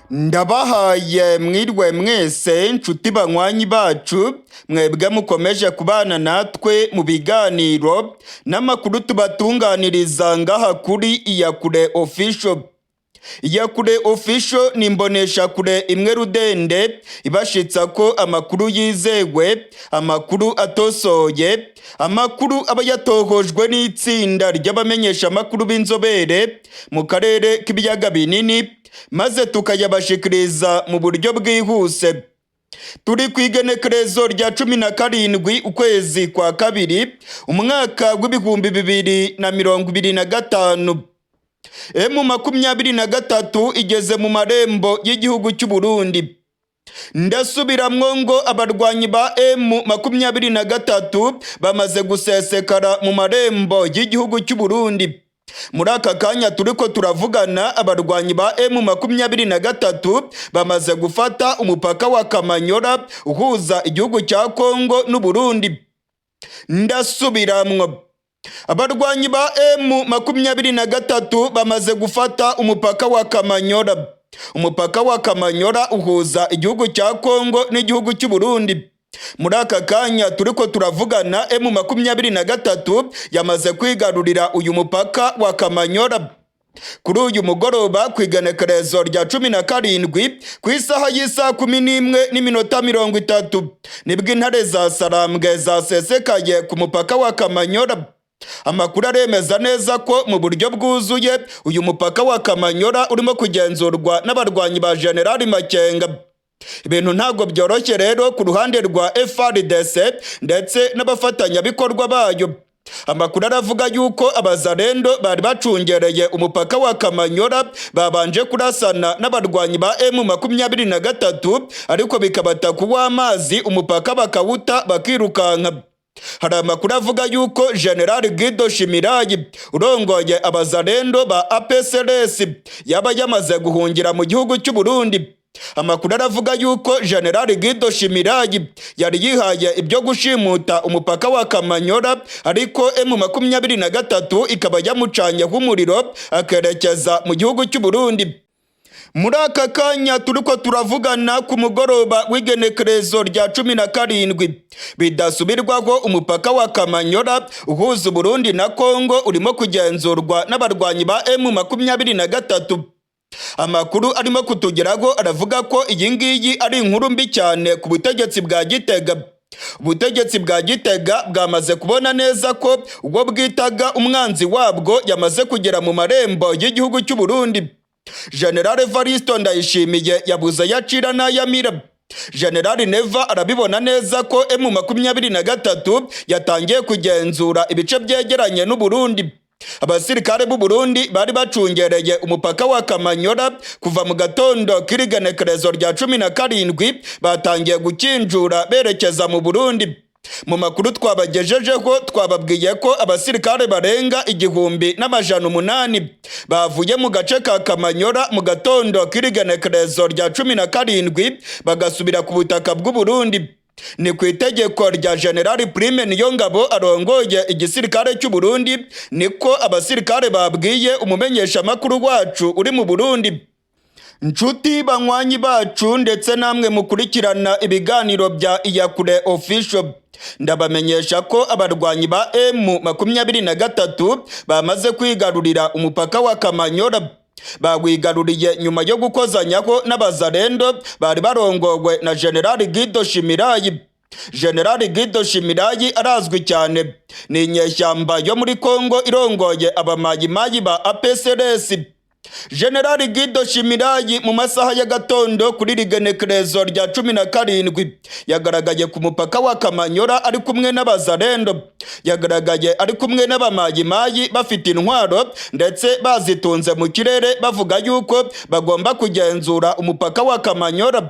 Ndabahaye mwirwe mwese nshuti banywanyi bacu, mwebwe mukomeje kubana natwe mu biganiro n'amakuru tubatunganiriza ngaha kuri Iyakure Official. Iyakure Official ni imboneshakure imwe rudende ibashitsa ko amakuru yizewe, amakuru atosoye, amakuru aba yatohojwe n'itsinda ry'abamenyeshamakuru b'inzobere mu karere k'ibiyaga binini, maze tukayabashikiriza mu buryo bwihuse. Turi ku igenekerezo rya 17 ukwezi kwa kabiri, umwaka w'2025. M23 igeze mu marembo y'igihugu cy'u Burundi. Ndasubiramwo ngo abarwanyi ba M23 bamaze gusesekara mu marembo y'igihugu cy'u Burundi. Muri aka kanya turiko turavugana, abarwanyi ba M23 bamaze gufata umupaka wa Kamanyora uhuza igihugu cya Kongo n'u Burundi. Ndasubiramwo, abarwanyi ba M23 bamaze gufata umupaka wa Kamanyora. Umupaka wa Kamanyora uhuza igihugu cya Kongo n'igihugu cy'u Burundi. Muri aka kanya turiko turavugana, M23 yamaze kwigarurira uyu mupaka wa Kamanyora. Kuri uyu mugoroba, ku igenekerezo rya 17, ku isaha y'isaha 11:30, nibwo intare za Sarambwe zasesekaye ku mupaka wa Kamanyora. Amakuru aremeza neza ko mu buryo bwuzuye uyu mupaka wa Kamanyora urimo kugenzurwa n'abarwanyi ba Generali Makenga. Ibintu ntabwo byoroshye rero ku ruhande rwa FARDC ndetse n'abafatanyabikorwa bayo. Amakuru aravuga yuko abazarendo bari bacungereye umupaka wa Kamanyora babanje kurasana n'abarwanyi ba M23, ariko bikabata kuw'amazi, umupaka bakawuta bakirukanka. Hari amakuru avuga yuko General Guido Shimirayi urongoye abazarendo ba APCLS yaba yamaze guhungira mu gihugu cy'u Burundi. Amakuru aravuga yuko General Guido Shimirayi yari yihaye ibyo gushimuta umupaka wa Kamanyora, ariko M23 ikaba yamucanyeho umuriro akerekeza mu gihugu cy'u Burundi. Muri aka kanya turiko turavugana, ku mugoroba w'igenekerezo rya 17, bidasubirwaho umupaka wa Kamanyora uhuza Uburundi na Kongo urimo kugenzurwa n'abarwanyi ba M23. Amakuru arimo kutugeraho aravuga ko iyi ngiyi ari inkuru mbi cyane ku butegetsi bwa Gitega. Ubutegetsi bwa Gitega bwamaze kubona neza ko ubwo bwitaga umwanzi wabwo yamaze kugera mu marembo y'igihugu cy'u Burundi. General Evaristo Ndayishimiye yabuze ayacira n'ayamira. General Neva arabibona neza ko M23 yatangiye kugenzura ibice byegeranye n'u Burundi. Abasirikare b'u Burundi bari bacungereye umupaka wa Kamanyora kuva mu gatondo k'irigenekerezo rya 17 batangiye gukinjura berekeza mu Burundi. Mu makuru twabagejejeho twababwiye ko abasirikare barenga 1800 bavuye mu gace ka Kamanyora mu gatondo k'irigenekerezo rya 17 bagasubira ku butaka bw'u Burundi. Ni ku itegeko rya General Prime Niyongabo arongoye igisirikare cy'u Burundi, niko abasirikare babwiye umumenyeshamakuru wacu uri mu Burundi. Nshuti banywanyi bacu ndetse namwe mukurikirana ibiganiro bya Iyakure Official, ndabamenyesha ko abarwanyi ba M23 bamaze kwigarurira umupaka wa Kamanyora. Bawigaruriye nyuma yo gukozanyaho n'abazarendo bari barongowe na General Guido Shimirayi. General Guido Shimirayi arazwi cyane, ni inyeshyamba yo muri Kongo irongoye abamayimayi ba APCLS. General Guido Shimirayi mu masaha y'agatondo kuri rigenekerezo rya 17 yagaragaye ku mupaka wa Kamanyora ari kumwe n'abazarendo. Yagaragaye ari kumwe n'abamayimayi bafite intwaro ndetse bazitunze mu kirere, bavuga yuko bagomba kugenzura umupaka wa Kamanyora.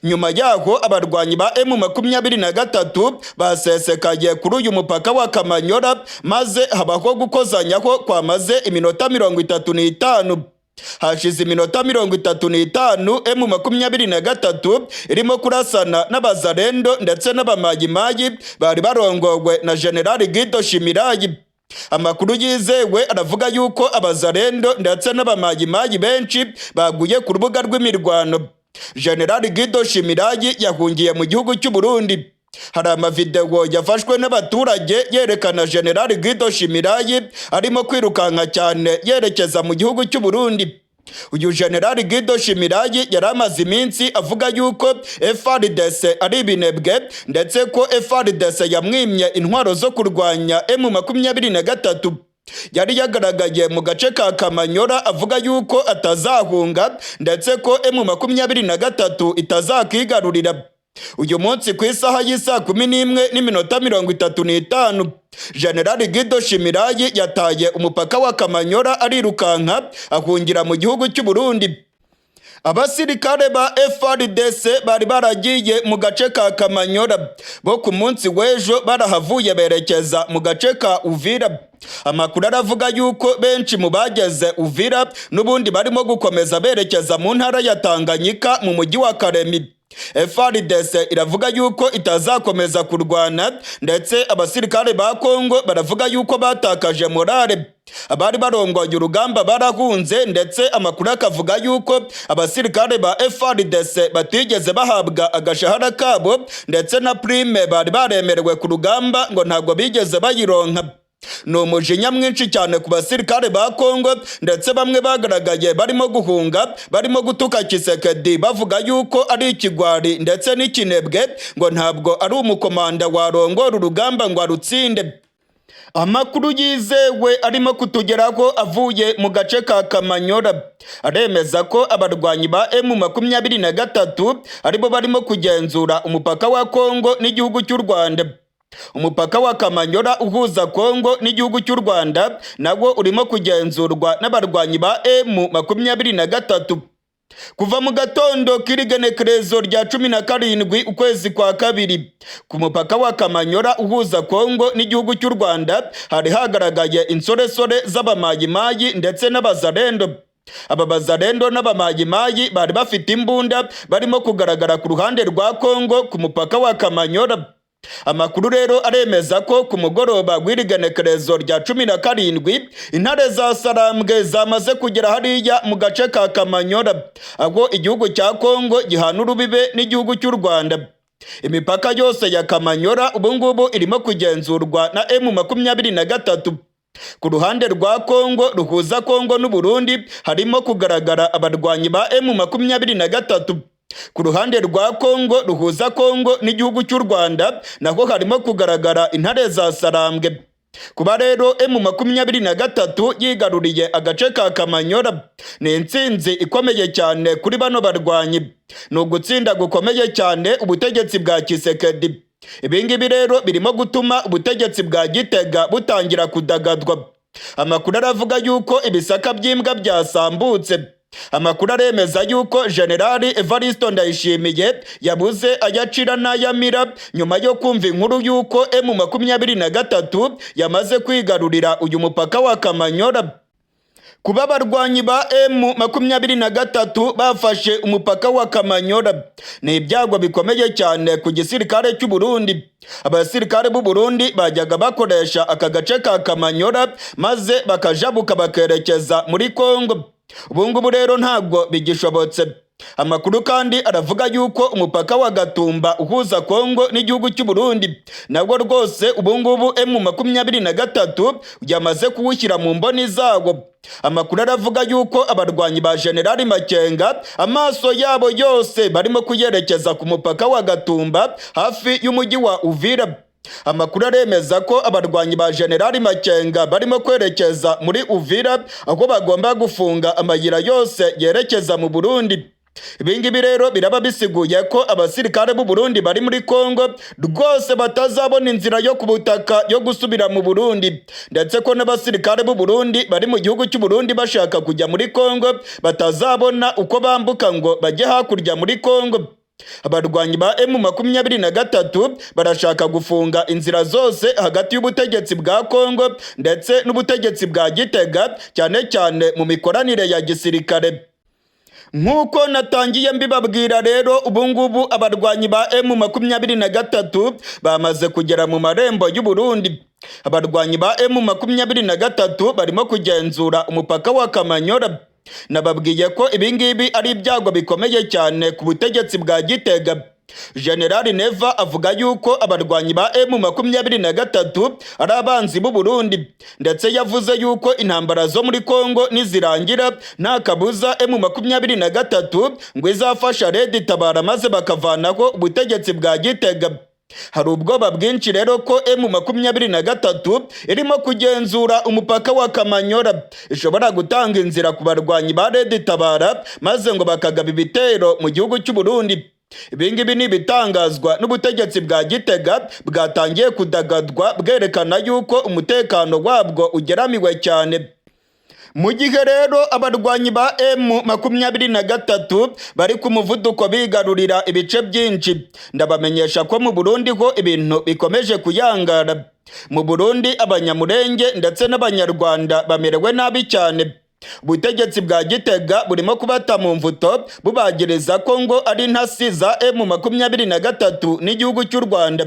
Nyuma yaho abarwanyi ba M23 basesekaye kuri uyu mupaka wa Kamanyora, maze habaho gukozanyaho kwamaze iminota 35. Hashize iminota 35 M23 irimo kurasana n'abazarendo ndetse n'abamayimayi bari barongowe na General Guido Shimirayi. Amakuru yizewe aravuga yuko abazarendo ndetse n'abamayimayi benshi baguye ku rubuga rw'imirwano. General Guido Shimirayi yahungiye mu gihugu cy'u Burundi. Hari amavideo yafashwe n'abaturage yerekana General Guido Shimirayi arimo kwirukanka cyane yerekeza mu gihugu cy'u Burundi. Uyu General Guido Shimirayi yari amaze iminsi avuga yuko FARDC ari ibinebwe, ndetse ko FARDC yamwimye intwaro zo kurwanya M23. Yari yagaragaye mu gace ka Kamanyora avuga yuko atazahunga, ndetse ko M23 itazakigarurira. Uyu munsi ku isaha y'isaa 11:35, General Guido Shimirayi yataye umupaka wa Kamanyora, arirukanka ahungira mu gihugu cy'u Burundi. Abasirikare ba FARDC bari baragiye mu gace ka Kamanyora bo ku munsi w'ejo barahavuye berekeza mu gace ka Uvira. Amakuru aravuga yuko benshi mu bageze Uvira n'ubundi barimo gukomeza berekeza mu ntara ya Tanganyika, mu mujyi wa Kalemi. FARDC iravuga yuko itazakomeza kurwana, ndetse abasirikare ba Kongo baravuga yuko batakaje morale. Abari barongoye urugamba barahunze, ndetse amakuru akavuga yuko abasirikare ba FARDC batigeze bahabwa agashahara kabo, ndetse na prime bari baremerewe ku rugamba ngo ntabwo bigeze bayironka. Ni umujinya mwinshi cyane ku basirikare ba Kongo, ndetse bamwe bagaragaye barimo guhunga, barimo gutuka Tshisekedi, bavuga yuko ari ikigwari ndetse n'ikinebwe, ngo ntabwo ari umukomanda warongora urugamba ngo arutsinde. Amakuru yizewe arimo kutugeraho avuye mu gace ka Kamanyora aremeza ko abarwanyi ba M23 aribo barimo kugenzura umupaka wa Kongo n'igihugu cy'u Rwanda. Umupaka wa Kamanyora uhuza Kongo n'igihugu cy'u Rwanda nawo urimo kugenzurwa n'abarwanyi ba M23. Kuva mu gatondo k'irigenekerezo rya 17 ukwezi kwa kabiri, ku mupaka wa Kamanyora uhuza Kongo n'igihugu cy'u Rwanda hari hagaragaye insoresore z'abamayimayi ndetse n'abazarendo. Aba bazarendo n'abamayimayi bari bafite imbunda barimo kugaragara ku ruhande rwa Kongo ku mupaka wa Kamanyora. Amakuru rero aremeza ko ku mugoroba w'irigenekerezo rya 17 intare za Sarambwe zamaze kugera hariya mu gace ka Kamanyora, aho igihugu cya Kongo gihana urubibe n'igihugu cy'u Rwanda. Imipaka yose ya Kamanyora ubungubu irimo kugenzurwa na M23. Ku ruhande rwa Kongo ruhuza Kongo n'Uburundi harimo kugaragara abarwanyi ba M23. Ku ruhande rwa Kongo ruhuza Kongo n'igihugu cy'u Rwanda naho harimo kugaragara intare za Sarambwe. Kuba rero M23 yigaruriye agace ka Kamanyora ni intsinzi ikomeye cyane kuri bano barwanyi, ni ugutsinda gukomeye cyane ubutegetsi bwa Tshisekedi. Ibingibi rero birimo gutuma ubutegetsi bwa Gitega butangira kudagadwa. Amakuru aravuga yuko ibisaka by'imbwa byasambutse. Amakuru aremeza yuko Generali Evaristo Ndayishimiye yabuze ayacira n'ayamira nyuma yo kumva inkuru yuko M23 yamaze kwigarurira uyu mupaka wa Kamanyora. Kuba abarwanyi ba M23 bafashe umupaka wa Kamanyora ni ibyago bikomeye cyane ku gisirikare cy'u Burundi. Abasirikare b'u Burundi bajyaga bakoresha aka gace ka Kamanyora maze bakajabuka bakerekeza muri Kongo. Ubu ngubu rero ntabwo bigishobotse. Amakuru kandi aravuga yuko umupaka wa Gatumba uhuza Kongo n'igihugu cy'u Burundi nabwo rwose ubu ngubu M23 yamaze kuwushyira mu mboni zawo. Amakuru aravuga yuko abarwanyi ba Generali Makenga amaso yabo yose barimo kuyerekeza ku mupaka wa Gatumba hafi y'umujyi wa Uvira. Amakuru aremeza ko abarwanyi ba Generali Makenga barimo kwerekeza muri Uvira, aho bagomba gufunga amayira yose yerekeza mu Burundi. Ibingibi rero biraba bisiguye ko abasirikare b'u Burundi bari muri Kongo rwose batazabona inzira yo ku butaka yo gusubira mu Burundi, ndetse ko n'abasirikare b'u Burundi bari mu gihugu cy'u Burundi bashaka kujya muri Kongo batazabona uko bambuka ngo bajye hakurya muri Kongo. Abarwanyi ba M23 barashaka gufunga inzira zose hagati y'ubutegetsi bwa Kongo ndetse n'ubutegetsi bwa Gitega, cyane cyane mu mikoranire ya gisirikare. Nk'uko natangiye mbibabwira rero, ubungubu abarwanyi ba M23 bamaze kugera mu marembo y'u Burundi. Abarwanyi ba M23 barimo kugenzura umupaka wa Kamanyola. Nababwiye ko ibingibi ari ibyago bikomeye cyane ku butegetsi bwa Gitega. General Neva avuga yuko abarwanyi ba M23 ari abanzi b'u Burundi, ndetse yavuze yuko intambara zo muri Kongo nizirangira nta kabuza M23 ngo izafasha Red Tabara maze bakavanaho ubutegetsi bwa Gitega. Hari ubwoba bwinshi rero ko M23 irimo kugenzura umupaka wa Kamanyola ishobora gutanga inzira ku barwanyi ba Red Tabara maze ngo bakagaba ibitero mu gihugu cy'u Burundi. Ibingibi ni ibitangazwa n'ubutegetsi bwa Gitega bwatangiye kudagadwa, bwerekana yuko umutekano wabwo ugeramiwe cyane. Mu gihe rero abarwanyi ba M23 bari ku muvuduko bigarurira ibice byinshi, ndabamenyesha ko mu Burundi ho ibintu bikomeje kuyangara. Mu Burundi Abanyamurenge ndetse n'Abanyarwanda bamerewe nabi cyane. Ubutegetsi bwa Gitega burimo kubata mu mvuto, bubagiriza ko ngo ari intasi za M23 n'igihugu cy'u Rwanda.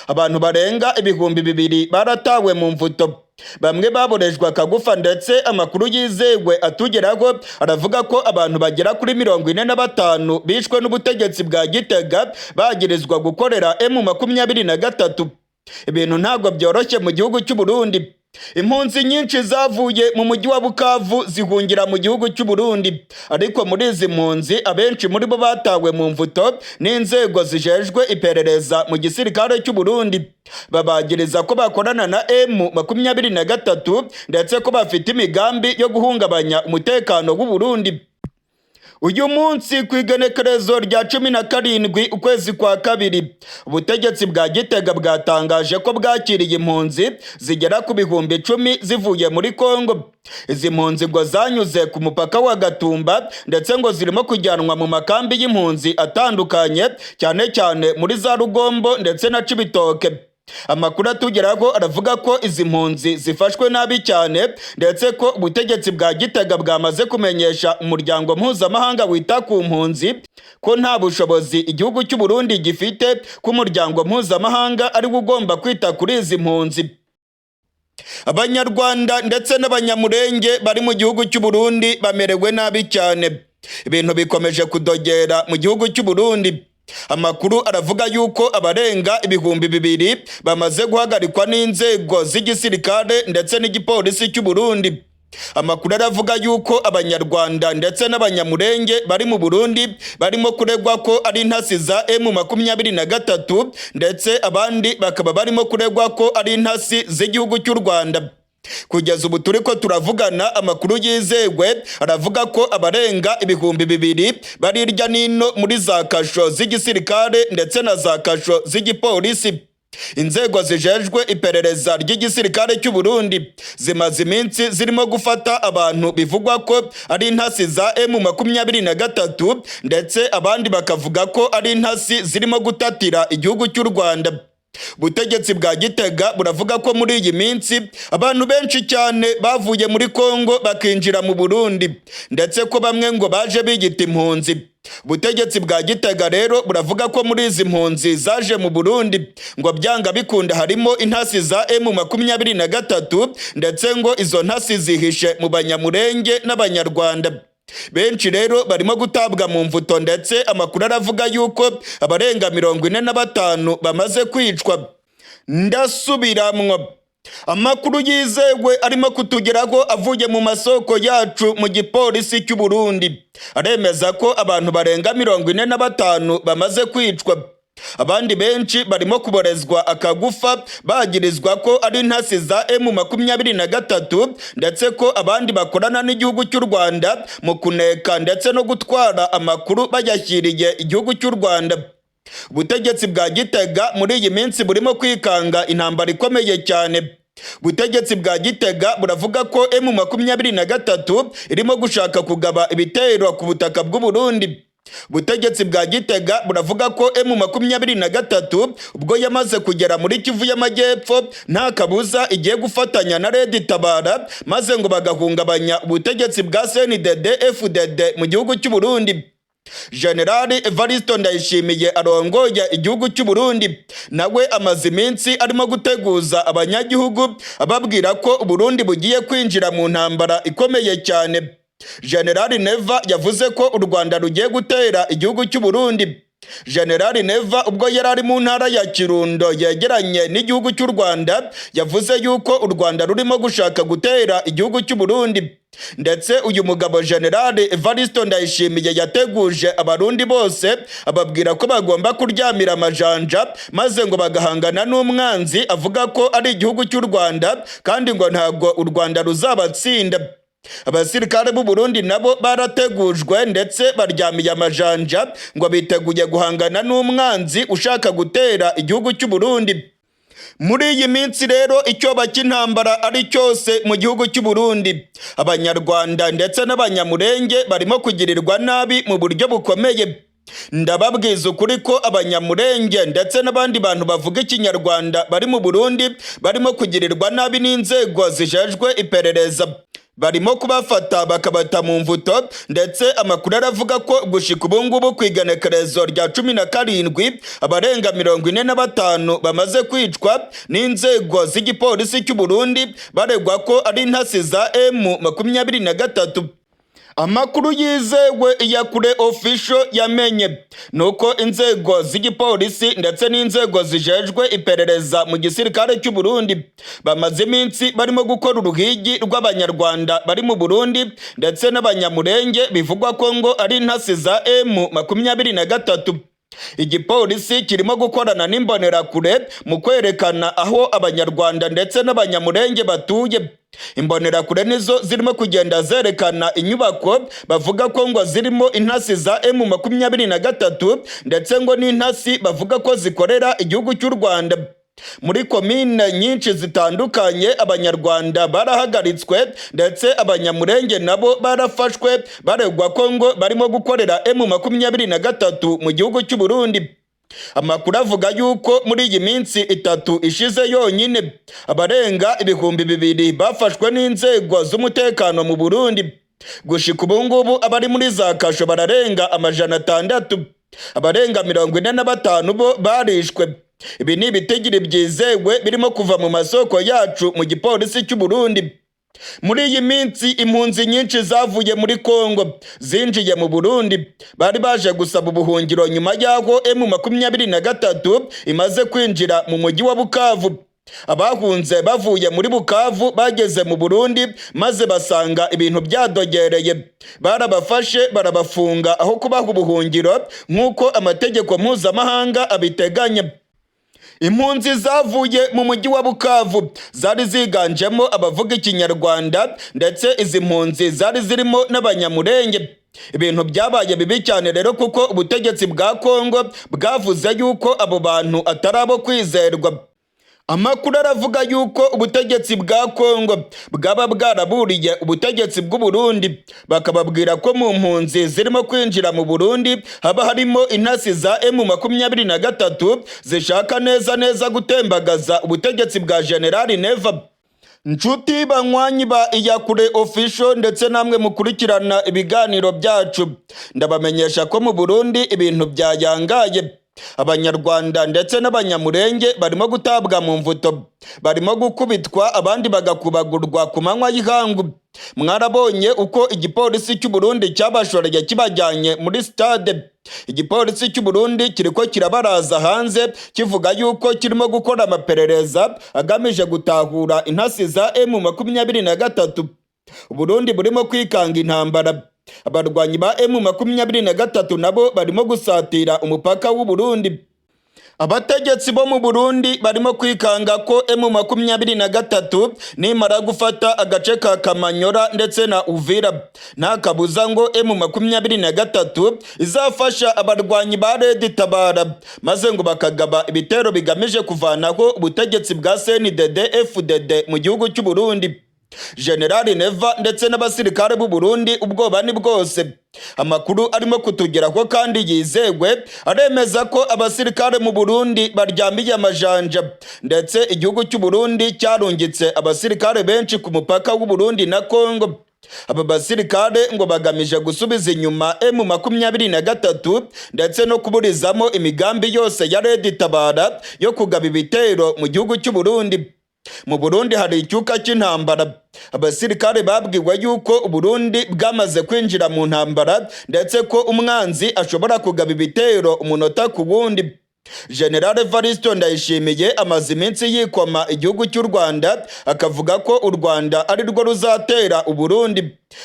Abantu barenga 2000 baratawe mu mvuto, bamwe baborejwe akagufa, ndetse amakuru yizewe atugeraho aravuga ko abantu bagera kuri 45 bishwe n'ubutegetsi bwa Gitega bagirizwa gukorera M23. Ibintu ntabwo byoroshye mu gihugu cy'u Burundi. Impunzi nyinshi zavuye mu mujyi wa Bukavu zihungira mu gihugu cy'u Burundi, ariko muri izi mpunzi abenshi muri bo batawe mu mvuto n'inzego zijejwe iperereza mu gisirikare cy'u Burundi, babagiriza ko bakorana na M23 ndetse ko bafite imigambi yo guhungabanya umutekano w'u Burundi. Uyu munsi ku igenekerezo rya 17 ukwezi kwa kabiri, ubutegetsi bwa Gitega bwatangaje ko bwakiriye impunzi zigera ku 10,000 zivuye muri Kongo. Izi mpunzi ngo zanyuze ku mupaka wa Gatumba, ndetse ngo zirimo kujyanwa mu makambi y'impunzi atandukanye, cyane cyane muri za Rugombo ndetse na Cibitoke. Amakuru atugeraho aravuga ko izi mpunzi zifashwe nabi cyane, ndetse ko ubutegetsi bwa Gitega bwamaze kumenyesha umuryango mpuzamahanga wita ku mpunzi ko nta bushobozi igihugu cy'u Burundi gifite, ko umuryango mpuzamahanga ari wo ugomba kwita kuri izi mpunzi. Abanyarwanda ndetse n'Abanyamurenge bari mu gihugu cy'u Burundi bamerewe nabi cyane. Ibintu bikomeje kudogera mu gihugu cy'u Burundi. Amakuru aravuga yuko abarenga 2000 bamaze guhagarikwa n'inzego z'igisirikare ndetse n'igipolisi cy'u Burundi. Amakuru aravuga yuko Abanyarwanda ndetse n'Abanyamurenge bari mu Burundi barimo kuregwa ko ari intasi za M23, ndetse abandi bakaba barimo kuregwa ko ari intasi z'igihugu cy'u Rwanda. Kugeza ubu turi ko turavugana, amakuru yizewe aravuga ko abarenga 2000 bari hirya n'ino muri za kasho z'igisirikare ndetse na za kasho z'igipolisi. Inzego zijejwe iperereza ry'igisirikare cy'u Burundi zimaze iminsi zirimo gufata abantu bivugwa ko ari intasi za M23, ndetse abandi bakavuga ko ari intasi zirimo gutatira igihugu cy'u Rwanda. Ubutegetsi bwa Gitega buravuga ko muri iyi minsi abantu benshi cyane bavuye muri Kongo bakinjira mu Burundi, ndetse ko bamwe ngo baje bigita impunzi. Ubutegetsi bwa Gitega rero buravuga ko muri izi mpunzi zaje mu Burundi ngo byanga bikunda harimo intasi za M23, ndetse ngo izo ntasi zihishe mu Banyamurenge n'Abanyarwanda. Benshi rero barimo gutabwa mu mvuto, ndetse amakuru aravuga yuko abarenga 45 bamaze kwicwa. Ndasubiramwo, amakuru yizewe arimo kutugeraho avuye mu masoko yacu mu gipolisi cy'u Burundi aremeza ko abantu barenga 45 bamaze kwicwa, abandi benshi barimo kuborezwa akagufa bagirizwa ko ari intasi za M23, ndetse ko abandi bakorana n'igihugu cy'u Rwanda mu kuneka ndetse no gutwara amakuru bayashyiriye igihugu cy'u Rwanda. Ubutegetsi bwa Gitega muri iyi minsi burimo kwikanga intambara ikomeye cyane. Ubutegetsi bwa Gitega buravuga ko M23 irimo gushaka kugaba ibitero ku butaka bw'u Burundi. Ubutegetsi bwa Gitega buravuga ko M23 ubwo yamaze kugera muri Kivu y'Amajyepfo nta kabuza igiye gufatanya na Red Tabara maze ngo bagahungabanya ubutegetsi bwa CNDD FDD mu gihugu cy'u Burundi. Generali Evaristo Ndayishimiye arongoye igihugu cy'u Burundi nawe amaze iminsi arimo guteguza abanyagihugu, ababwira ko Uburundi bugiye kwinjira mu ntambara ikomeye cyane. Generali Neva yavuze ko u Rwanda rugiye gutera igihugu cy'u Burundi. Generali Neva ubwo yari ari mu ntara ya Kirundo yegeranye n'igihugu cy'u Rwanda, yavuze yuko u Rwanda rurimo gushaka gutera igihugu cy'u Burundi. Ndetse uyu mugabo Generali Evaristo Ndayishimiye yateguje abarundi bose, ababwira ko bagomba kuryamira amajanja maze ngo bagahangana n'umwanzi avuga ko ari igihugu cy'u Rwanda, kandi ngo ntabwo u Rwanda ruzabatsinda. Abasirikare b'u Burundi nabo barategujwe ndetse baryamiye amajanja, ngo biteguye guhangana n'umwanzi ushaka gutera igihugu cy'u Burundi. Muri iyi minsi rero icyoba cy'intambara ari cyose mu gihugu cy'u Burundi. Abanyarwanda ndetse n'Abanyamurenge barimo kugirirwa nabi mu buryo bukomeye. Ndababwiza ukuri ko Abanyamurenge ndetse n'abandi bantu bavuga Ikinyarwanda bari mu Burundi barimo kugirirwa nabi n'inzego zijejwe iperereza. Barimo kubafata bakabata mu mvuto, ndetse amakuru aravuga ko gushika ubu ngubu ku igenekerezo rya 17 abarenga 45 bamaze kwicwa n'inzego z'igipolisi cy'u Burundi, baregwa ko ari intasi za M23. Amakuru yizewe Iyakure Official yamenye nuko inzego z'igipolisi ndetse n'inzego zijejwe iperereza mu gisirikare cy'u Burundi bamaze iminsi barimo gukora uruhigi rw'Abanyarwanda bari mu Burundi ndetse n'Abanyamurenge bivugwa ko ngo ari intasi za M23. Igipolisi kirimo gukorana n'Imbonerakure mu kwerekana aho Abanyarwanda ndetse n'Abanyamurenge batuye. Imbonerakure nizo zirimo kugenda zerekana inyubako bavuga ko ngo zirimo intasi za M23, ndetse ngo n'intasi bavuga ko zikorera igihugu cy'u Rwanda. Muri komine nyinshi zitandukanye Abanyarwanda barahagaritswe, ndetse Abanyamurenge nabo barafashwe, baregwa ko ngo barimo gukorera M23 mu gihugu cy'u Burundi. Amakuru avuga yuko muri iyi minsi 3 ishize yonyine abarenga 2000 bafashwe n'inzego z'umutekano mu Burundi. Gushika ubu ngubu abari muri za kasho bararenga 600, abarenga 45 bo barishwe. Ibi ni ibitigiri byizewe birimo kuva mu masoko yacu mu gipolisi cy'u Burundi. Muri iyi minsi impunzi nyinshi zavuye muri Kongo zinjiye mu Burundi, bari baje gusaba ubuhungiro nyuma y'aho M23 imaze kwinjira mu mujyi wa Bukavu. Abahunze bavuye muri Bukavu bageze mu Burundi maze basanga ibintu byadogereye, barabafashe barabafunga aho kubaha ubuhungiro nk'uko amategeko mpuzamahanga abiteganya. Impunzi zavuye mu mujyi wa Bukavu zari ziganjemo abavuga Ikinyarwanda, ndetse izi mpunzi zari zirimo n'Abanyamurenge. Ibintu byabaye bibi cyane rero, kuko ubutegetsi bwa Kongo bwavuze yuko abo bantu atari abo kwizerwa. Amakuru aravuga yuko ubutegetsi bwa Kongo bwaba bwaraburiye ubutegetsi bw'u Burundi, bakababwira ko mu mpunzi zirimo kwinjira mu Burundi haba harimo intasi za M23 zishaka neza neza gutembagaza ubutegetsi bwa Generali Neva. Nshuti banywanyi ba Iyakure Official ndetse namwe mukurikirana ibiganiro byacu, ndabamenyesha ko mu Burundi ibintu byayangaye. Abanyarwanda ndetse n'Abanyamurenge barimo gutabwa mu mvuto, barimo gukubitwa, abandi bagakubagurwa ku manywa y'ihangu. Mwarabonye uko igipolisi cy'u Burundi cyabashoreye kibajyanye muri stade. Igipolisi cy'u Burundi kiriko kirabaraza hanze, kivuga yuko kirimo gukora amaperereza agamije gutahura intasi za M23. Uburundi burimo kwikanga intambara. Abarwanyi ba M23 nabo barimo gusatira umupaka w'u Burundi. Abategetsi bo mu Burundi barimo kwikanga ko M23 nimara gufata agace ka Kamanyora ndetse na Uvira, nta kabuza ngo M23 izafasha abarwanyi ba Red Tabara, maze ngo bakagaba ibitero bigamije kuvanaho ubutegetsi bwa CNDD FDD mu gihugu cy'u Burundi. Generali Neva ndetse n'abasirikare b'u Burundi ubwoba ni bwose. Amakuru arimo kutugeraho kandi yizewe aremeza ko abasirikare mu Burundi baryamiye amajanja, ndetse igihugu cy'u Burundi cyarungitse abasirikare benshi ku mupaka w'u Burundi na Kongo. Aba basirikare ngo bagamije gusubiza inyuma M23 ndetse no kuburizamo imigambi yose ya Red Tabara yo kugaba ibitero mu gihugu cy'u Burundi. Mu Burundi hari icyuka cy'intambara. Abasirikare babwiwe yuko Uburundi bwamaze kwinjira mu ntambara, ndetse ko umwanzi ashobora kugaba ibitero umunota ku wundi. General Evaristo Ndayishimiye amaze iminsi yikoma igihugu cy'u Rwanda, akavuga ko u Rwanda ari rwo ruzatera Uburundi.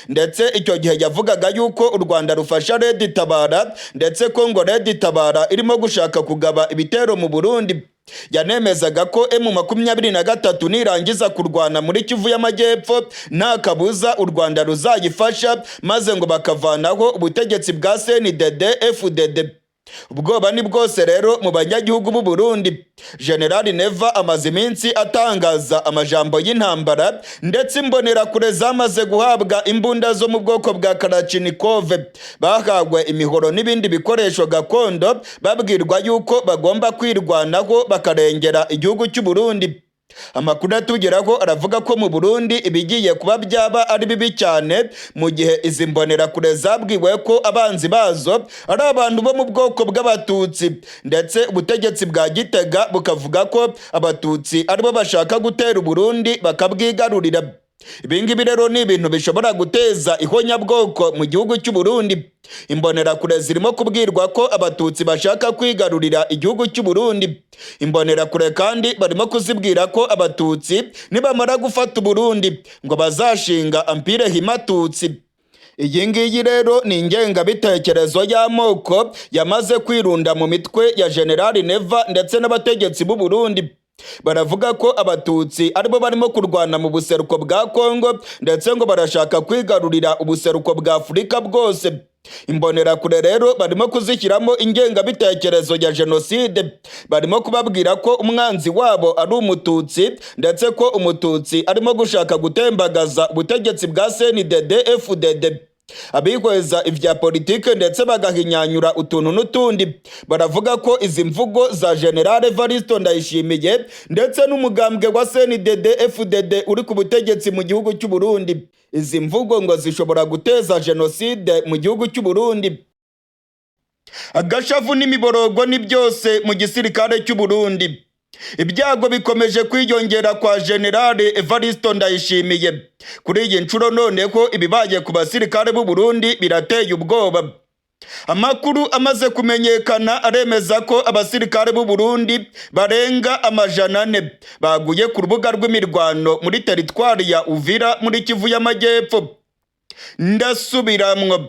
Ndetse icyo gihe yavugaga yuko u Rwanda rufasha Red Tabara, ndetse ko ngo Red Tabara irimo gushaka kugaba ibitero mu Burundi. Yanemezaga ko M23 nirangiza kurwana muri Kivu y'Amajyepfo, nta kabuza u Rwanda ruzayifasha, maze ngo bakavanaho ubutegetsi bwa CNDD FDD. Ubwoba ni bwose rero mu banyagihugu b'u Burundi. General Neva amaze iminsi atangaza amajambo y'intambara, ndetse imbonerakure zamaze guhabwa imbunda zo mu bwoko bwa Kalachnikov, bahawe imihoro n'ibindi bikoresho gakondo, babwirwa yuko bagomba kwirwanaho bakarengera igihugu cy'u Burundi. Amakuru atugeraho aravuga ko mu Burundi ibigiye kuba byaba ari bibi cyane, mu gihe izi mbonerakure zabwiwe ko abanzi bazo ari abantu bo mu bwoko bw'Abatutsi, ndetse ubutegetsi bwa Gitega bukavuga ko Abatutsi aribo bashaka gutera Uburundi bakabwigarurira. Ibi ngibi rero ni ibintu bishobora guteza ihonyabwoko mu gihugu cy'u Burundi. Imbonerakure zirimo kubwirwa ko Abatutsi bashaka kwigarurira igihugu cy'u Burundi. Imbonerakure kandi barimo kuzibwira ko Abatutsi nibamara gufata Uburundi ngo bazashinga Empire Hima-Tutsi. Iyi ngiyi rero ni ingengabitekerezo y'amoko yamaze kwirunda mu mitwe ya General Neva ndetse n'abategetsi b'u Burundi. Baravuga ko Abatutsi aribo barimo kurwana mu buseruko bwa Kongo, ndetse ngo barashaka kwigarurira ubuseruko bwa Afurika bwose. Imbonerakure rero barimo kuzishyiramo ingengabitekerezo ya jenoside. Barimo kubabwira ko umwanzi wabo ari Umututsi, ndetse ko Umututsi arimo gushaka gutembagaza ubutegetsi bwa CNDD FDD. Abihweza ibya politike ndetse bagahinyanyura utuntu n'utundi baravuga ko izi mvugo za General Evaristo Ndayishimiye ndetse n'umugambwe wa CNDD FDD uri ku butegetsi mu gihugu cy'u Burundi, izi mvugo ngo zishobora guteza jenoside mu gihugu cy'u Burundi. Agashavu n'imiborogo ni byose mu gisirikare cy'u Burundi. Ibyago bikomeje kwiyongera kwa General Evaristo Ndayishimiye. Kuri iyi nshuro noneho ibibaye ku basirikare b'u Burundi birateye ubwoba. Amakuru amaze kumenyekana aremeza ko abasirikare b'u Burundi barenga 400 baguye ku rubuga rw'imirwano muri teritwari ya Uvira muri Kivu y'Amajyepfo. Ndasubiramwo: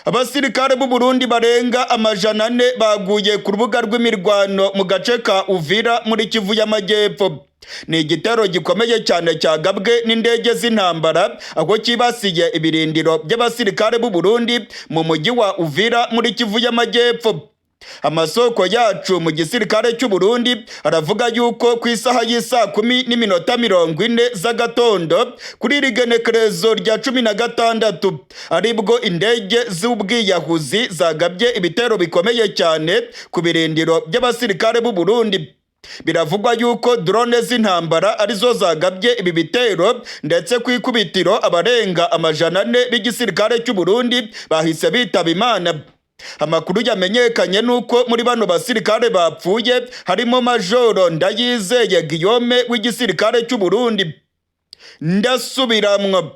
abasirikare b'u Burundi barenga 400 baguye ku rubuga rw'imirwano mu gace ka Uvira muri Kivu y'Amajyepfo. Ni igitero gikomeye cyane cyagabwe n'indege z'intambara, aho cyibasiye ibirindiro by'abasirikare b'u Burundi mu mujyi wa Uvira muri Kivu y'Amajyepfo. Amasoko yacu mu gisirikare cy'u Burundi aravuga yuko ku isaha y'isaa 10:40 z'agatondo kuri iri genekerezo rya 16 aribwo indege z'ubwiyahuzi zagabye ibitero bikomeye cyane ku birindiro by'abasirikare b'u Burundi. Biravugwa yuko drone z'intambara arizo zagabye ibi bitero, ndetse ku ikubitiro abarenga 400 b'igisirikare cy'u Burundi bahise bitaba Imana. Amakuru yamenyekanye nuko muri bano basirikare bapfuye harimo Majoro Ndayizeye Guillaume w'igisirikare cy'u Burundi. Ndasubiramwo: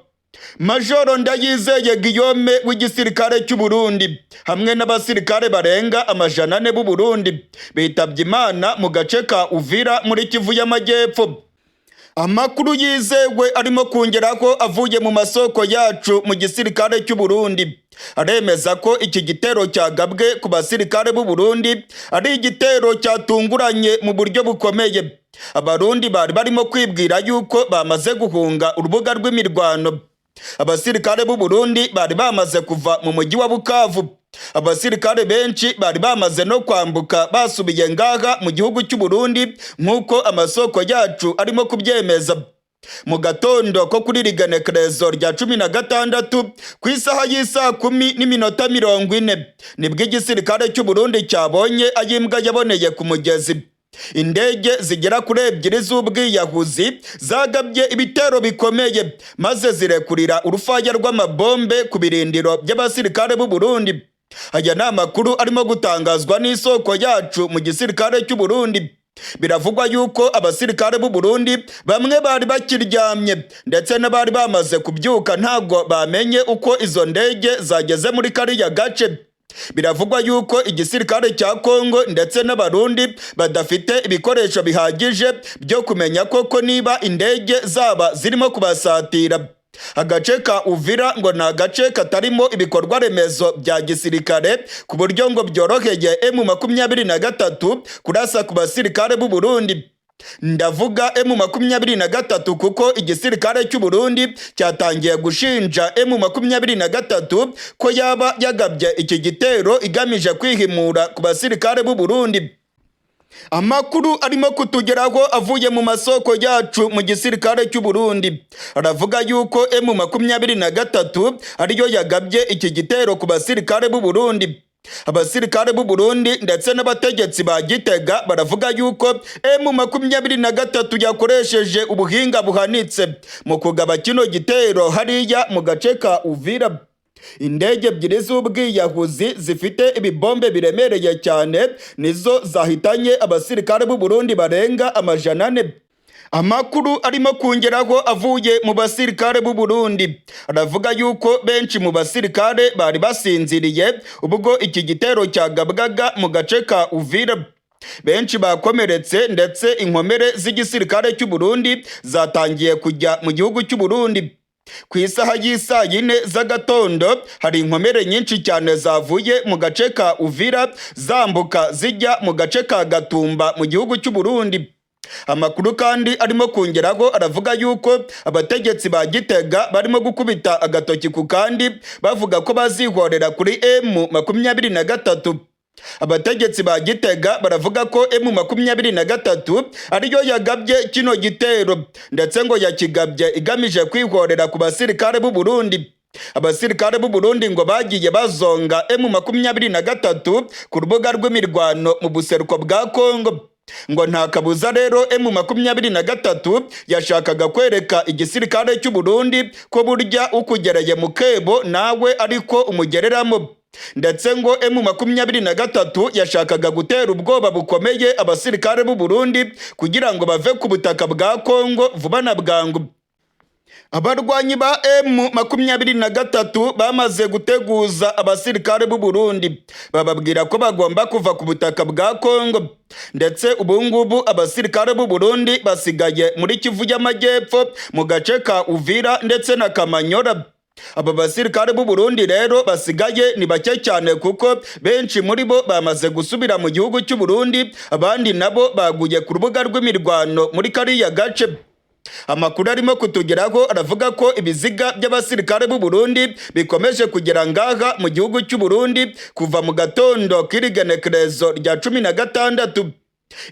Majoro Ndayizeye Guillaume w'igisirikare cy'u Burundi hamwe n'abasirikare barenga 400 b'u Burundi bitabye Imana mu gace ka Uvira muri Kivu y'Amajyepfo. Amakuru yizewe arimo kongeraho avuye mu masoko yacu mu gisirikare cy'u Burundi aremeza ko iki gitero cyagabwe ku basirikare b'u Burundi ari igitero cyatunguranye mu buryo bukomeye. Abarundi bari barimo kwibwira yuko bamaze guhunga urubuga rw'imirwano. Abasirikare b'u Burundi bari bamaze kuva mu mujyi wa Bukavu. Abasirikare benshi bari bamaze no kwambuka basubiye ngaha mu gihugu cy'u Burundi, nk'uko amasoko yacu arimo kubyemeza. Mu gatondo ko kuri iri genekerezo rya 16, ku isaha y'isaa 10:40, nibwo igisirikare cy'u Burundi cyabonye ayimbwa yaboneye ku mugezi. Indege zigera kuri ebyiri z'ubwiyahuzi zagabye ibitero bikomeye, maze zirekurira urufaya rw'amabombe ku birindiro by'abasirikare b'u Burundi. Aya ni amakuru arimo gutangazwa n'isoko yacu mu gisirikare cy'u Burundi. Biravugwa yuko abasirikare b'u Burundi bamwe bari bakiryamye, ndetse n'abari bamaze kubyuka ntabwo bamenye uko izo ndege zageze muri kariya gace. Biravugwa yuko igisirikare cya Kongo ndetse n'Abarundi badafite ibikoresho bihagije byo kumenya koko niba indege zaba zirimo kubasatira. Agace ka Uvira ngo ni agace katarimo ibikorwa remezo bya gisirikare, ku buryo ngo byoroheye M23 kurasa ku basirikare b'u Burundi. Ndavuga M23 kuko igisirikare cy'u Burundi cyatangiye gushinja M23 ko yaba yagabye iki gitero igamije kwihimura ku basirikare b'u Burundi. Amakuru arimo kutugeraho avuye mu masoko yacu mu gisirikare cy'u Burundi aravuga yuko M23 ariyo yagabye iki gitero ku basirikare b'u Burundi. Abasirikare b'u Burundi ndetse n'abategetsi ba Gitega baravuga yuko M23 yakoresheje ubuhinga buhanitse mu kugaba kino gitero hariya mu gace ka Uvira. Indege ebyiri z'ubwiyahuzi zifite ibibombe biremereye cyane nizo zahitanye abasirikare b'u Burundi barenga 400. Amakuru arimo kungeraho avuye mu basirikare b'u Burundi aravuga yuko benshi mu basirikare bari basinziriye ubwo iki gitero cyagabwaga mu gace ka Uvira. Benshi bakomeretse, ndetse inkomere z'igisirikare cy'u Burundi zatangiye kujya mu gihugu cy'u Burundi. Ku isaha y'isaa 4 z'agatondo hari inkomere nyinshi cyane zavuye mu gace ka Uvira zambuka zijya mu gace ka Gatumba mu gihugu cy'u Burundi. Amakuru kandi arimo kongeraho aravuga yuko abategetsi ba Gitega barimo gukubita agatoki ku kandi, bavuga ko bazihorera kuri M23. Abategetsi ba Gitega baravuga ko M23 ariyo yagabye kino gitero, ndetse ngo yakigabye igamije kwihorera ku basirikare b'u Burundi. Abasirikare b'u Burundi ngo bagiye bazonga M23 ku rubuga rw'imirwano mu buseruko bwa Kongo. Ngo nta kabuza rero M23 yashakaga kwereka igisirikare cy'u Burundi ko burya ukugereye mu kebo nawe ariko umugereramo. Ndetse ngo M23 yashakaga gutera ubwoba bukomeye abasirikare b'u Burundi kugira ngo bave ku butaka bwa Kongo vuba na bwangu. Abarwanyi ba M23 bamaze guteguza abasirikare b'u Burundi, bababwira ko bagomba kuva ku butaka bwa Kongo. Ndetse ubu ngubu abasirikare b'u Burundi basigaye muri Kivu y'Amajyepfo mu gace ka Uvira ndetse na Kamanyora. Aba basirikare b'u Burundi rero basigaye ni bake cyane, kuko benshi muri bo bamaze gusubira mu gihugu cy'u Burundi, abandi nabo baguye ku rubuga rw'imirwano muri kariya gace. Amakuru arimo kutugeraho aravuga ko ibiziga by'abasirikare b'u Burundi bikomeje kugera ngaha mu gihugu cy'u Burundi kuva mu gatondo k'irigenekerezo rya 16.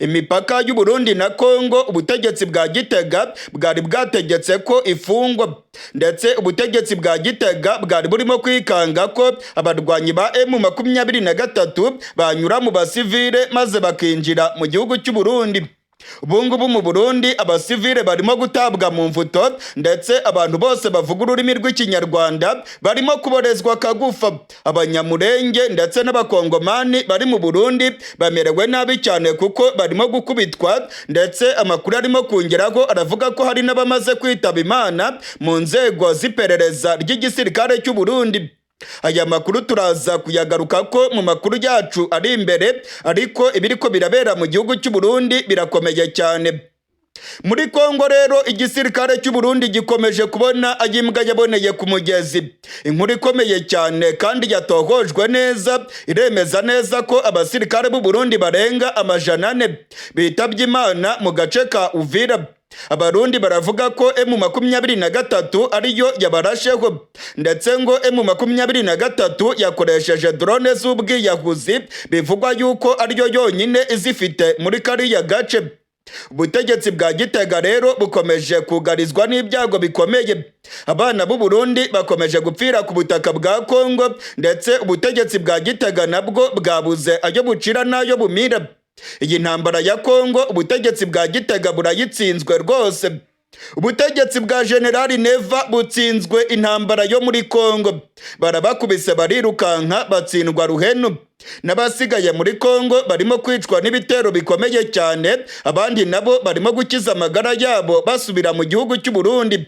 Imipaka y'u Burundi na Kongo, ubutegetsi bwa Gitega bwari bwategetse ko ifungwa, ndetse ubutegetsi bwa Gitega bwari burimo kwikanga ko abarwanyi ba M23 banyura mu basivile maze bakinjira mu gihugu cy'u Burundi. Ubu ngubu mu Burundi abasivile barimo gutabwa mu mvuto, ndetse abantu bose bavuga ururimi rw'Ikinyarwanda barimo kuborezwa kagufa. Abanyamurenge ndetse n'Abakongomani bari mu Burundi bamerewe nabi cyane kuko barimo gukubitwa, ndetse amakuru arimo kongeraho aravuga ko hari n'abamaze kwitaba Imana mu nzego z'iperereza ry'igisirikare cy'u Burundi. Aya makuru turaza kuyagaruka ko mu makuru yacu ari imbere, ariko ibiriko birabera mu gihugu cy'u Burundi birakomeye cyane. Muri Kongo rero, igisirikare cy'u Burundi gikomeje kubona ayimbwa yaboneye ku mugezi. Inkuru ikomeye cyane kandi yatohojwe neza iremeza neza ko abasirikare b'u Burundi barenga 400 bitabye Imana mu gace ka Uvira. Abarundi baravuga ko M23 ariyo yabarasheho, ndetse ngo M23 yakoresheje drone z'ubwiyahuzi, bivugwa yuko ariyo yonyine izifite muri kariya gace. Ubutegetsi bwa Gitega rero bukomeje kugarizwa n'ibyago bikomeye. Abana b'u Burundi bakomeje gupfira ku butaka bwa Kongo, ndetse ubutegetsi bwa Gitega nabwo bwabuze ayo bucira n'ayo bumira. Iyi ntambara ya Kongo ubutegetsi bwa Gitega burayitsinzwe rwose. Ubutegetsi bwa Generali Neva butsinzwe intambara yo muri Kongo, barabakubise barirukanka, batsindwa ruhenu. N'abasigaye muri Kongo barimo kwicwa n'ibitero bikomeye cyane, abandi nabo barimo gukiza amagara yabo basubira mu gihugu cy'u Burundi.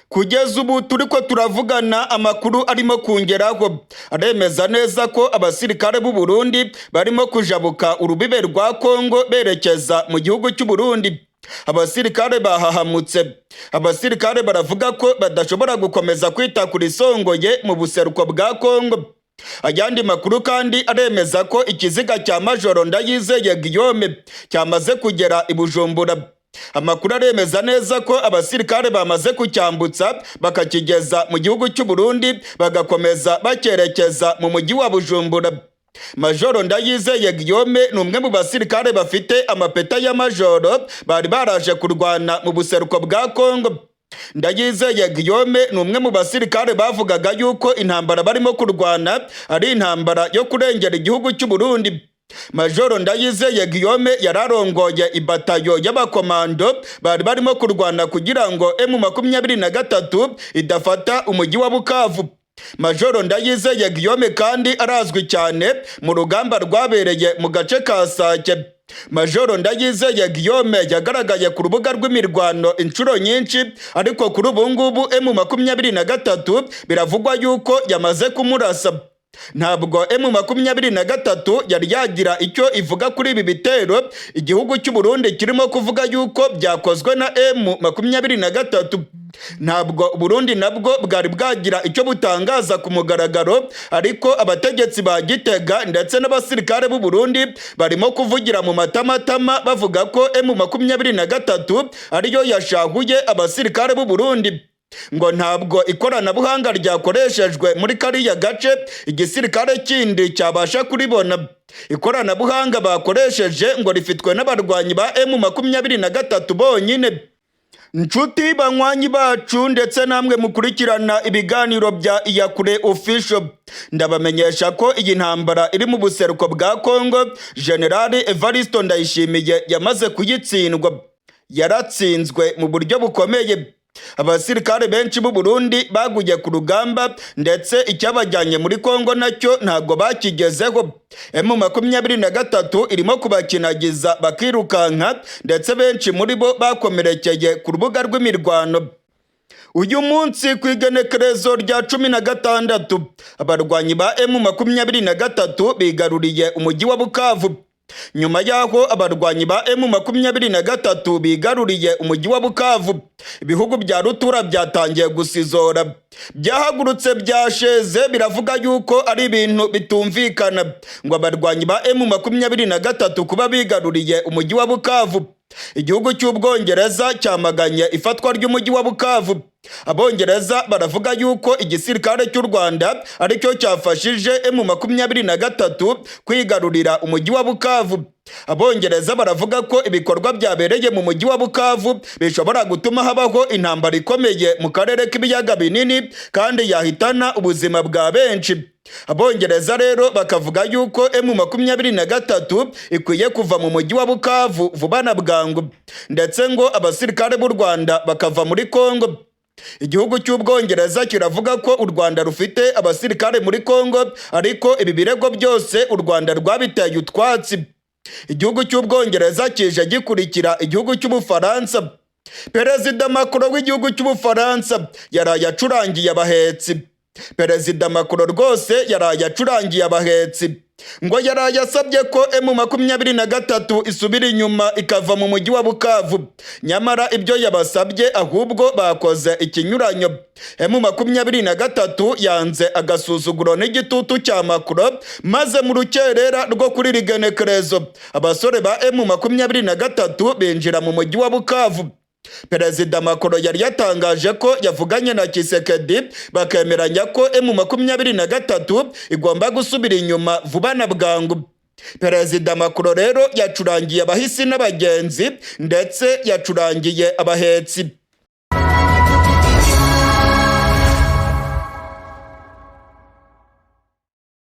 Kugeza ubu turiko turavugana, amakuru arimo kungeraho aremeza neza ko abasirikare b'u Burundi barimo kujabuka urubibe rwa Kongo berekeza mu gihugu cy'u Burundi. Abasirikare bahahamutse, abasirikare baravuga ko badashobora gukomeza kwita kuri songoye mu buseruko bwa Kongo. Ayandi makuru kandi aremeza ko ikiziga cya Majoro Ndayizeye Guillaume cyamaze kugera i Bujumbura. Amakuru aremeza neza ko abasirikare bamaze kucyambutsa bakakigeza mu gihugu cy'u Burundi, bagakomeza bakerekeza mu mujyi wa Bujumbura. Majoro Ndayizeye Guillaume ni umwe mu basirikare bafite amapeta ya majoro bari baraje kurwana mu buseruko bwa Kongo. Ndayizeye Guillaume ni umwe mu basirikare bavugaga yuko intambara barimo kurwana ari intambara yo kurengera igihugu cy'u Burundi. Majoro Ndayizeye Guillaume yararongoye ibatayo y'abakomando bari barimo kurwana kugira ngo M23 idafata umujyi wa Bukavu. Majoro Ndayizeye Guillaume kandi arazwi cyane mu rugamba rwabereye mu gace ka Sake. Majoro Ndayizeye Guillaume yagaragaye ku rubuga rw'imirwano inshuro nyinshi, ariko kuri ubu ngubu M23 biravugwa yuko yamaze kumurasa. Ntabwo M23 yari yagira icyo ivuga kuri ibi bitero igihugu cy'u Burundi kirimo kuvuga yuko byakozwe na M23. Ntabwo Burundi nabwo bwari bwagira icyo butangaza ku mugaragaro, ariko abategetsi ba Gitega ndetse n'abasirikare b'u Burundi barimo kuvugira mu matamatama bavuga ko M23 ariyo yashahuye abasirikare b'u Burundi. Ngo ntabwo ikoranabuhanga ryakoreshejwe muri kariya gace igisirikare kindi cyabasha kuribona. Ikoranabuhanga bakoresheje ngo rifitwe n'abarwanyi ba M23 bonyine. Nshuti banywanyi bacu ndetse namwe mukurikirana ibiganiro bya Iyakure Official, ndabamenyesha ko iyi ntambara iri mu buseruko bwa Kongo General Evaristo Ndayishimiye yamaze kuyitsindwa. Yaratsinzwe mu buryo bukomeye. Abasirikare benshi b'u Burundi baguye ku rugamba, ndetse icyabajyanye muri Kongo nacyo ntabwo bakigezeho. M23 irimo kubakinagiza bakirukanka, ndetse benshi muri bo bakomerekeye ku rubuga rw'imirwano. Uyu munsi ku igenekerezo rya 16, abarwanyi ba M23 bigaruriye umujyi wa Bukavu. Nyuma y'aho abarwanyi ba M23 bigaruriye umujyi wa Bukavu, ibihugu bya rutura byatangiye gusizora, byahagurutse byasheze, biravuga yuko ari ibintu bitumvikana ngo abarwanyi ba M23 kuba bigaruriye umujyi wa Bukavu. Igihugu cy'Ubwongereza cyamaganye ifatwa ry'umujyi wa Bukavu. Abongereza baravuga yuko igisirikare cy'u Rwanda aricyo cyafashije M23 kwigarurira umujyi wa Bukavu. Abongereza baravuga ko ibikorwa byabereye mu mujyi wa Bukavu bishobora gutuma habaho intambara ikomeye mu karere k'ibiyaga binini kandi yahitana ubuzima bwa benshi. Abongereza rero bakavuga yuko M23 ikwiye kuva mu mujyi wa Bukavu vuba na bwangu, ndetse ngo abasirikare b'u Rwanda bakava muri Kongo. Igihugu cy'Ubwongereza kiravuga ko u Rwanda rufite abasirikare muri Kongo, ariko ibi birego byose u Rwanda rwabiteye utwatsi. Igihugu cy'Ubwongereza kije gikurikira igihugu cy'Ubufaransa. Perezida Macron w'igihugu cy'Ubufaransa yaraye acurangiye abahetsi. Perezida Macron rwose yaraye acurangiye abahetsi. Ngo yaraye asabye ko M23 isubira inyuma ikava mu mujyi wa Bukavu. Nyamara ibyo yabasabye ahubwo bakoze ikinyuranyo. M23 yanze agasuzuguro n'igitutu cya Macron, maze mu rukerera rwo kuri rigenekerezo abasore ba M23 binjira mu mujyi wa Bukavu. Perezida Macron yari yatangaje ko yavuganye na Tshisekedi bakemeranya ko M23 igomba gusubira inyuma vuba na bwangu. Perezida Macron rero yacurangiye abahisi n'abagenzi, ndetse yacurangiye abahetsi.